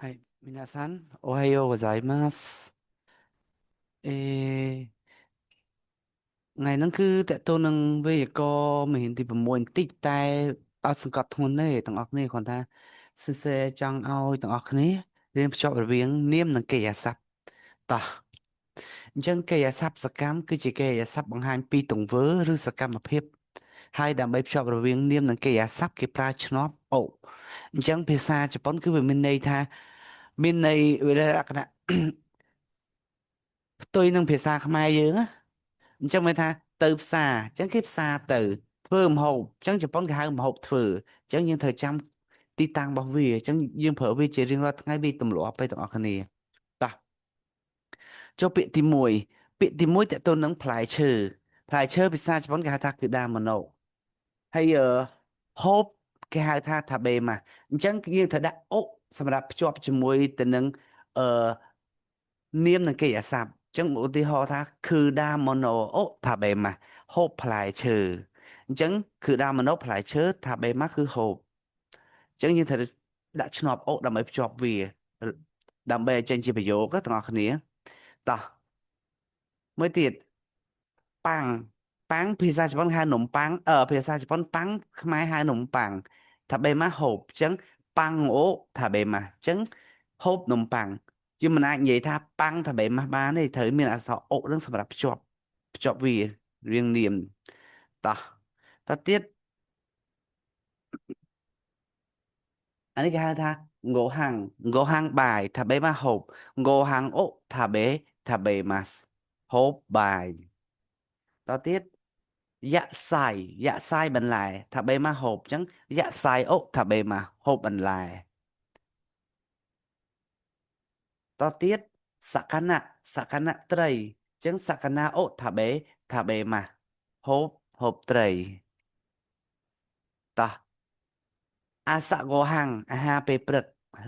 はい。皆さん、おはようございます。เอ ថ្ងៃហ្នឹងគឺតកតូននឹងវេយ្យាករណ៍មេរៀនទី6បន្តិចតែអត់សង្កត់ធ្ងន់ទេទាំងអស់គ្នាគ្រាន់ថាសរសេរចង់ឲ្យទាំងអស់គ្នារៀនភ្ជាប់រវាងនាមនិងកិរិយាសព្ទតោះអញ្ចឹងកិរិយាសព្ទសកម្មគឺជាកិរិយាសព្ទបង្ហាញពីទង្វើឬសកម្មភាពហើយដើម្បីភ្ជាប់រវាងនាមនិងកិរិយាសព្ទគេប្រើឈ្នាប់អូអញ្ចឹងភាសាជប៉ុនគឺវាមានន័យថាមានន័យវាលក្ខណៈផ្ទុយនឹងភាសាខ្មែរយើងណាអញ្ចឹងមានថាទៅផ្សារអញ្ចឹងគេផ្សារទៅធ្វើម្ហូបអញ្ចឹងជប៉ុនគេហៅម្ហូបធ្វើអញ្ចឹងយើងត្រូវចាំទីតាំងរបស់វាអញ្ចឹងយើងប្រើវាជារៀងរាល់ថ្ងៃវាទម្លាប់ទៅទាំងអស់គ្នាតោះចូលពាក្យទី1ពាក្យទី1តើតើនឹងផ្លែឈើផ្លែឈើភាសាជប៉ុនគេហៅថាគឺដាម៉ូណូហើយហូបគេហៅថាថាបេម៉ាអញ្ចឹងយើងត្រូវដាក់អុសម្រាប់ភ្ជាប់ជាមួយទៅនឹងអឺនាមនិងកិរិយាសព្ទអញ្ចឹងឧទាហរណ៍ថាគឺដាម៉ូណូអូថាបេម៉ាហូបផ្លែឈើអញ្ចឹងគឺដាម៉ូណូផ្លែឈើថាបេម៉ាគឺហូបអញ្ចឹងយើងត្រូវដាក់ឈ្នាប់អូដើម្បីភ្ជាប់វាដើម្បីឲ្យចេញជាប្រយោគទាំងអស់គ្នាតោះមួយទៀតប៉ាំងប៉ាំងភាសាជប៉ុនហៅនំប៉័ងភាសាជប៉ុនប៉ាំងខ្មែរហៅនំប៉័ងថាបេម៉ាហូបអញ្ចឹងប៉ាំងអូថាបេម៉ាអញ្ចឹងហូបនំប៉័ងយើងមិនអាចនិយាយថាប៉ាំងថាបេម៉ាបានទេត្រូវមានអក្សរអូនឹងសម្រាប់ភ្ជាប់វារៀងនាមតោះតទៀតអានេះគេហៅថាងោហាំងងោហាំងបាយថាបេម៉ាហូបងោហាំងអូថាបេថាបេម៉ាស់ហូបបាយតទៀតយ៉ាក់សៃយ៉ាក់សៃបន្លែថាបេម៉ាហូបអញ្ចឹងយ៉ាក់សៃអូថាបេម៉ាហូបបន្លែតទៀតសកណៈសកណៈត្រីអញ្ចឹងសកណាអូថាបេថាបេម៉ាហូបហូបត្រីតោះអាសកោហាំងអាហារពេលព្រឹក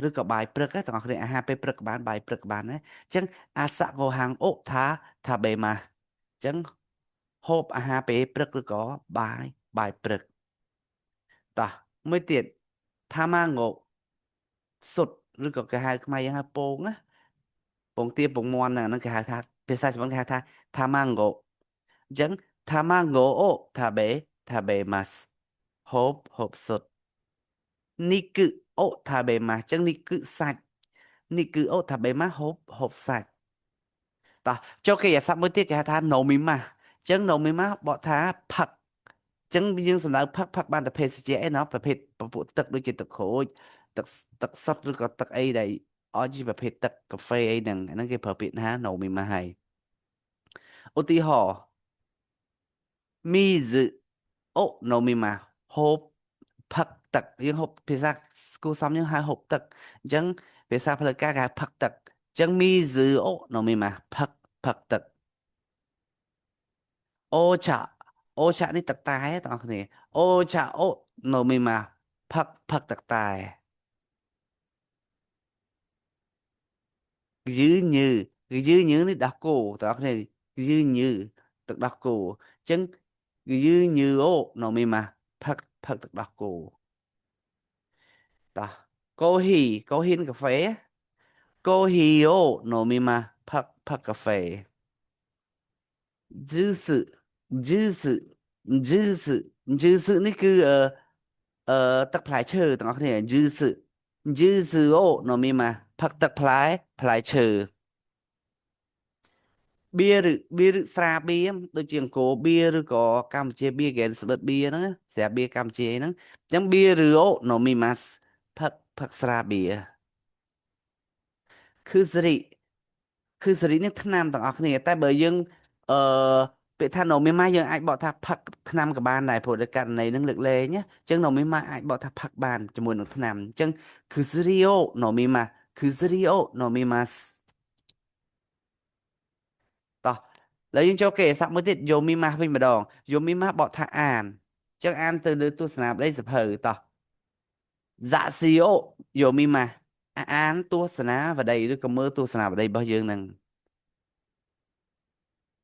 ឬក៏បាយព្រឹកទាំងអស់គ្នាអាហារពេលព្រឹកក៏បានបាយព្រឹកក៏បានដែរអញ្ចឹងអាសកោហាំងអូថាថាបេម៉ាអញ្ចឹងហូបអាហារពេលព្រឹកឬក៏បាយបាយព្រឹកតោះមួយទៀតថាម៉ាងោសុតឬក៏គេហៅខ្មែរយើងហៅពងណាពងទាពងមាន់ហ្នឹងគេហៅថាភាសាជប៉ុនគេហៅថាថាម៉ាងោអញ្ចឹងថាម៉ាងោអូថាបេថាបេម៉ាស់ហូបហូបសុតនេះគឺអូថាបេម៉ាស់អញ្ចឹងនេះគឺសាច់នេះគឺអូថាបេម៉ាស់ហូបហូបសាច់តោះចូលកិរិយាសព្ទមួយទៀតគេហៅថាណូមីម៉ាស់អញ្ចឹងណូមីម៉ាស់បកថាផឹកអញ្ចឹងយើងសំដៅផឹកផឹកបានតែភេសជ្ជៈឯណោះប្រភេទពពួកទឹកដូចជាទឹកក្រូចទឹកទឹកសុទ្ធឬក៏ទឹកអីដែលអស់ជាប្រភេទទឹកកាហ្វេអីហ្នឹងអាហ្នឹងគេប្រើពាក្យថាណូមីម៉ាស់ហើយឧទាហរណ៍មីស៊អូណូមីម៉ាស់ហូបផឹកទឹកយើងហូបភាសាគូសំយើងហៅហូបទឹកអញ្ចឹងភាសាផ្លូវការគេហៅផឹកទឹកអញ្ចឹងមីស៊អូណូមីម៉ាស់ផឹកផឹកទឹកអូឆាអូឆានេះទឹកតែទាំងអស់គ្នាអូឆាអូណូមីម៉ាស់ផឹកផឹកទឹកតែយឺញឺយឺញឺនេះដោះគោទាំងអស់គ្នាយឺញឺទឹកដោះគោអញ្ចឹងយឺញឺអូណូមីម៉ាស់ផឹកផឹកទឹកដោះគោតោះកូហ៊ីកូហ៊ីនកាហ្វេកូហ៊ីអូណូមីម៉ាស់ផឹកផឹកកាហ្វេជឺសជឺសជឺសជឺសនេះគឺអឺអឺទឹកផ្លែឈើទាំងអស់គ្នាជឺសជឺសអូណូមីម៉ាស់ផឹកទឹកផ្លែផ្លែឈើបៀឬបៀឬស្រាបៀដូចជាអង្គរបៀឬក៏កម្ពុជាបៀហ្គេនស្បិតបៀហ្នឹងស្រាបៀកម្ពុជាហ្នឹងអញ្ចឹងបៀឬអូណូមីម៉ាស់ផឹកផឹកស្រាបៀគឺសេរីគឺសេរីនេះថ្នាំទាំងអស់គ្នាតែបើយើងអឺពាក្យថាណូមីម៉ាស់យើងអាចបកថាផឹកថ្នាំក៏បានដែរព្រោះដោយករណីហ្នឹងលើកលែងណាអញ្ចឹងណូមីម៉ាស់អាចបកថាផឹកបានជាមួយនឹងថ្នាំអញ្ចឹងគឺសេរីអូណូមីម៉ាស់គឺសេរីអូណូមីម៉ាស់តោះឥឡូវយើងចូលគេស័ព្ទមួយទៀតយូមីម៉ាស់វិញម្ដងយូមីម៉ាស់បកថាអានអញ្ចឹងអានទៅលើទស្សនាបដីសភៅតោះហ្សាក់ស៊ីអូយូមីម៉ាស់អានទស្សនាវដ្តីឬក៏មើលទស្សនាវដ្តីរបស់យើងហ្នឹង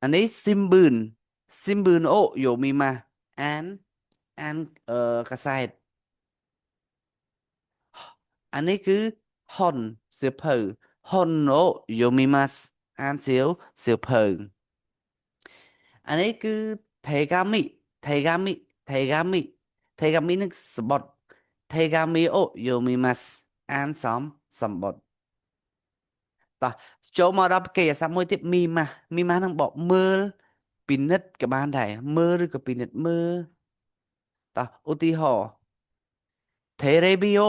អានេះស៊ីមប៊ឺនស៊ីមប៊ឺនអូយូមីម៉ាស់អានអានអឺកាសែតអានេះគឺ ហុនសៀវភៅហុនអូយូមីម៉ាស់អានសៀវភៅអានេះគឺថេកាមីថេកាមីថេកាមីថេកាមីនឹងសបុតថេកាមីអូយូមីម៉ាស់អានសំសម្បុតតោះចូលមកដល់កិរិយាសព្ទមួយទៀតមីម៉ាស់មីម៉ាស់នឹងបកមើលពិនិត្យក៏បានដែរមើលឬក៏ពិនិត្យមើលតោះឧទាហរណ៍ テレビを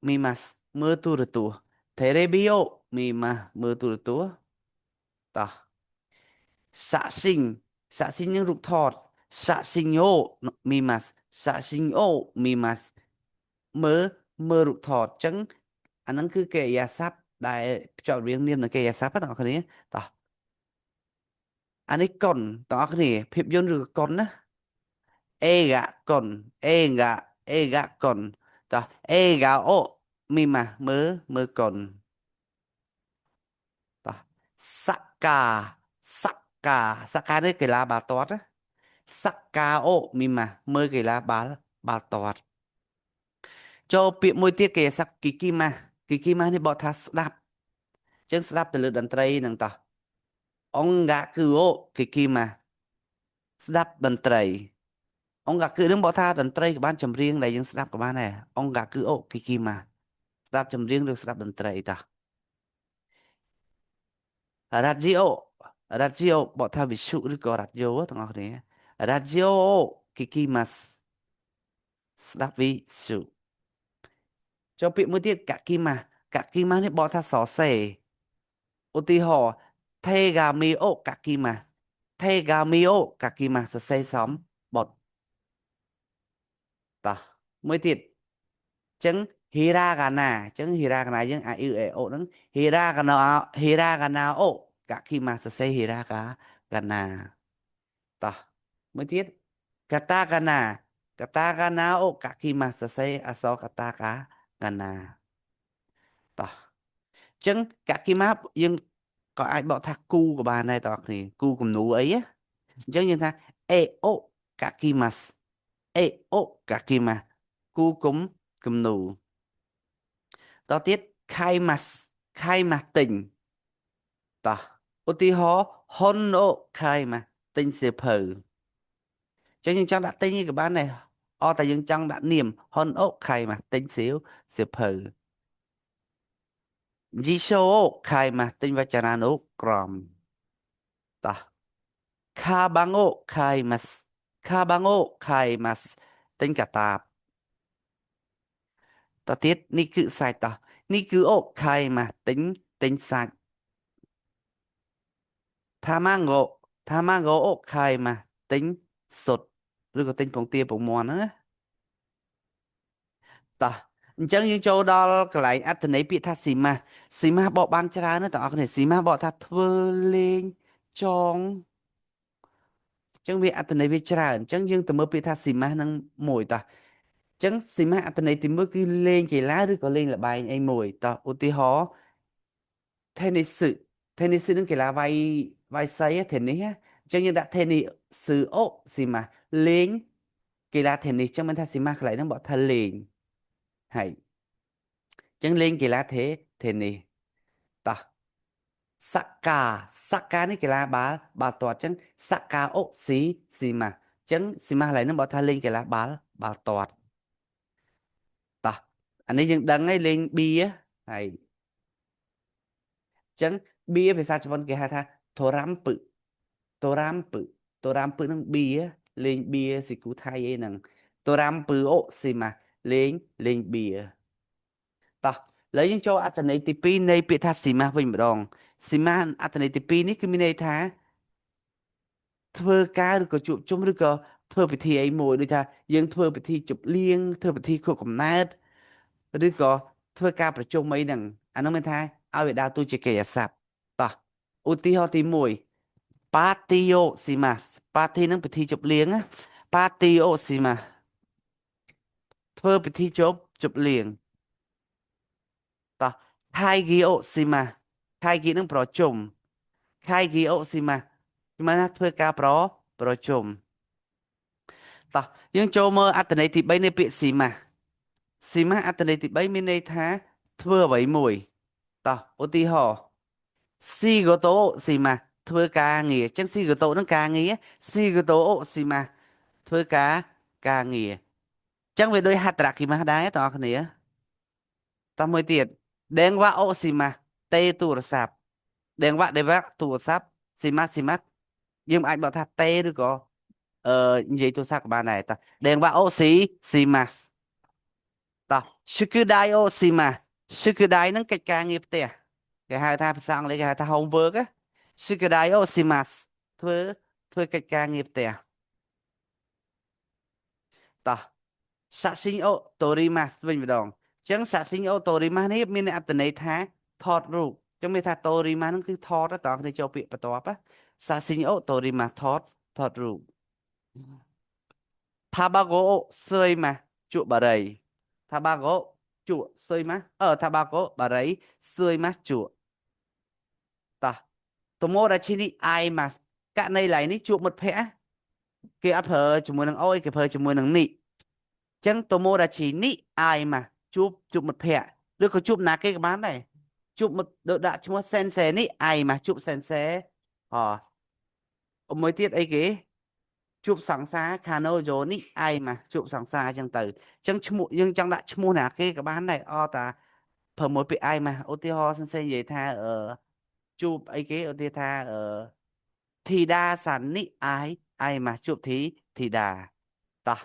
見ますមើលទូរទស្សន៍テレビを見ますមើលទូរទស្សន៍តោះ写真写真នឹងរូបថត写真を見ます写真を見ますមើលមើលរូបថតអញ្ចឹងអាហ្នឹងគឺកិរិយាសព្ទដែលភ្ជាប់រវាងនាមនិងកិរិយាសព្ទបងប្អូនគ្នាតោះអានេះកុនបងប្អូនគ្នាភាពយន្តឬក៏កុនណា映画កុន映画映画កុនតោះ映画を見ますមើលមើលកុនតោះサッカーサッカーサッカーនេះកីឡាបាល់ទាត់ណាサッカーを見ますមើលកីឡាបាល់បាល់ទាត់ចូលពាក្យមួយទៀតគេសាក់គីគីម៉ាគីគីម៉ានេះបកថាស្ដាប់អញ្ចឹងស្ដាប់ទៅលើតន្ត្រីហ្នឹងតោះ音楽を聞きますស្ដាប់តន្ត្រី音楽នឹងបកថាតន្ត្រីក៏បានចម្រៀងដែលយើងស្ដាប់ក៏បានដែរ音楽を聞きますស្ដាប់ចម្រៀងឬស្ដាប់តន្ត្រីតោះរ៉ាឌីអូរ៉ាឌីអូបកថាវិទ្យុឬក៏រ៉ាឌីយ៉ូទាំងអស់គ្នាラジオを聞きますស្ដាប់វិទ្យុចូលពាក្យមួយទៀត書きます書きますនេះបកថាសរសេរឧទាហរណ៍手紙を書きます手紙を書きますសរសេរសំបុត្រតោះមួយទៀតអញ្ចឹងひらがなអញ្ចឹងひらがなយើងអាអ៊ឺអេអូហ្នឹងひらがなひらがなを書きますសរសេរひらががなតោះមួយទៀតカタカナカタカナを書きますសរសេរអក្សរカタカカナតោះអញ្ចឹង書きますយើងក៏អាចបកថាគូក៏បានដែរតើគ្នាគូគំនូអីណាអញ្ចឹងយើងថា絵を書きます絵を書きますគូគុំគំនូតទៀត買います買いますទិញតោះឧទាហរណ៍本を買いますទិញសៀវភៅអញ្ចឹងយើងចង់ដាក់ទិញក៏បានដែរអត់តែយើងចង់ដាក់នាម本を買いますទិញសៀវភៅ辞書を買いますទិញវចនានុក្រមតោះカバンを買いますカバンを買いますទិញកាតាបតទៀតនេះគឺសាច់តោះនេះគឺអូ買いますទិញទិញសាច់卵卵を買いますទិញសុទ្ធឬក៏ទិញពងទាពងមាន់ហ្នឹងណាតោះអញ្ចឹងយើងចូលដល់កន្លែងអត្ថន័យពាក្យថាしますしますបកបានច្រើនណាស់បងប្អូនគ្នាしますបកថាធ្វើលេងចងអញ្ចឹងវាអត្ថន័យវាច្រើនអញ្ចឹងយើងទៅមើលពាក្យថាしますនឹងមួយតោះអញ្ចឹងしますអត្ថន័យទី1គឺលេងកីឡាឬក៏លេងល្បែងអីមួយតោះឧទាហរណ៍ テニステニスនឹងកីឡាវាយវាយសី tennis អញ្ចឹងយើងដាក់テニスをしますលេងកីឡា tennis អញ្ចឹងមិនថាしますកន្លែងហ្នឹងបកថាលេងហើយអញ្ចឹងលេងកីឡា tennis តោះサッカーサッカーនេះកីឡាបាល់បាល់ទាត់អញ្ចឹងサッカーをししますអញ្ចឹងしますកន្លែងហ្នឹងបកថាលេងកីឡាបាល់បាល់ទាត់តោះអានេះយើងដឹងហើយលេងបៀហើយអញ្ចឹងបៀភាសាជប៉ុនគេហៅថាトランプトランプトランプនឹងបៀលេងបៀស៊ីគូថៃអីហ្នឹងトランプをしますលេងលេងបៀតោះឥឡូវយើងចូលអត្ថន័យទី2នៃពាក្យថាしますវិញម្ដងしますអត្ថន័យទី2នេះគឺមានន័យថាធ្វើការឬក៏ជួបជុំឬក៏ធ្វើពិធីអីមួយដូចថាយើងធ្វើពិធីជប់លៀងធ្វើពិធីខួបកំណើតឬក៏ធ្វើការប្រជុំអីហ្នឹងអានោះមានថាឲ្យវាដើរតួជាកិរិយាសព្ទតោះឧទាហរណ៍ទី1パーティーをしますパーティーនឹងពិធីជប់លៀងណាパーティーをしますធ្វើពិធីជប់ជប់លៀងតោះ会議をします会議នឹងប្រជុំ会議をしますគឺមានថាធ្វើការប្រជុំតោះយើងចូលមើលអត្ថន័យទី3នៃពាក្យしますしますអត្ថន័យទី3មានន័យថាធ្វើ ធ្វើអ្វីមួយតោះឧទាហរណ៍仕事をしますធ្វើការងារអញ្ចឹង仕事នឹងការងារ仕事をしますធ្វើការការងារអញ្ចឹងវាដូច働きますដែរបងប្អូនគ្នាតោះមួយទៀត電話をしますទេទូរស័ព្ទ電話電話ទូរស័ព្ទしますしますយើងអាចបកថាទេឬក៏អឺនិយាយទូរស័ព្ទក៏បានដែរតោះ電話をししますតោះ宿題をします宿題ហ្នឹងកិច្ចការងារផ្ទះគេហៅថាភាសាអង់គ្លេសគេហៅថា homework ណា宿題をしますធ្វើធ្វើកិច្ចការងារផ្ទះតោះ写真を撮りますវិញម្ដងអញ្ចឹង写真を撮りますនេះមានអត្ថន័យថាថតរូបអញ្ចឹងមានថា撮りますហ្នឹងគឺថតតើគ្នាចូលពាក្យបន្ទាប់ណា写真を撮りますថតថតរូបタバコを吸いますជក់បារីタバコជក់吸いますអឺタバコបារី吸いますជក់តោះ友達に会いますករណីឡើយនេះជួបមិត្តភ័ក្តិគេអត់ប្រើជាមួយនឹងអូយគេប្រើជាមួយនឹងនេះអញ្ចឹង友達に会いますជួបជួបមិត្តភ័ក្តិឬក៏ជួបណាគេក៏បានដែរជួបមិត្តដូចដាក់ឈ្មោះ先生に会いますជួប先生អមួយទៀតអីគេជួបសង្សារ彼女に会いますជួបសង្សារអញ្ចឹងទៅអញ្ចឹងឈ្មោះយើងចង់ដាក់ឈ្មោះណាគេក៏បានដែរអតាប្រើមួយពាក្យ会いますឧទាហរណ៍先生និយាយថាអឺជួបអីគេឧទាហរណ៍ថាអឺធីតាさんに会い会いますជួបធីធីតាតោះ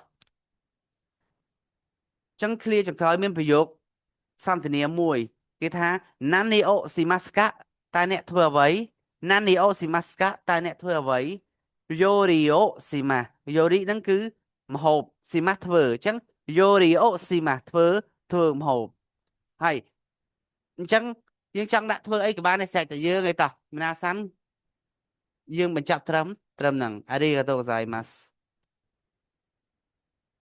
ចឹងឃ្លាចុងក្រោយមានប្រយោគសន្ទនាមួយគេថា何をしますかតើអ្នកធ្វើអ្វី何をしますかតើអ្នកធ្វើអ្វី料理をします料理ហ្នឹងគឺម្ហូបしますធ្វើអញ្ចឹង料理をしますធ្វើធ្វើម្ហូបហើយអញ្ចឹងយើងចង់ដាក់ធ្វើអីក៏បានដែរស្រេចតែយើងឯងតោះ皆さんយើងបញ្ចប់ត្រឹមត្រឹមហ្នឹងありがとうございます。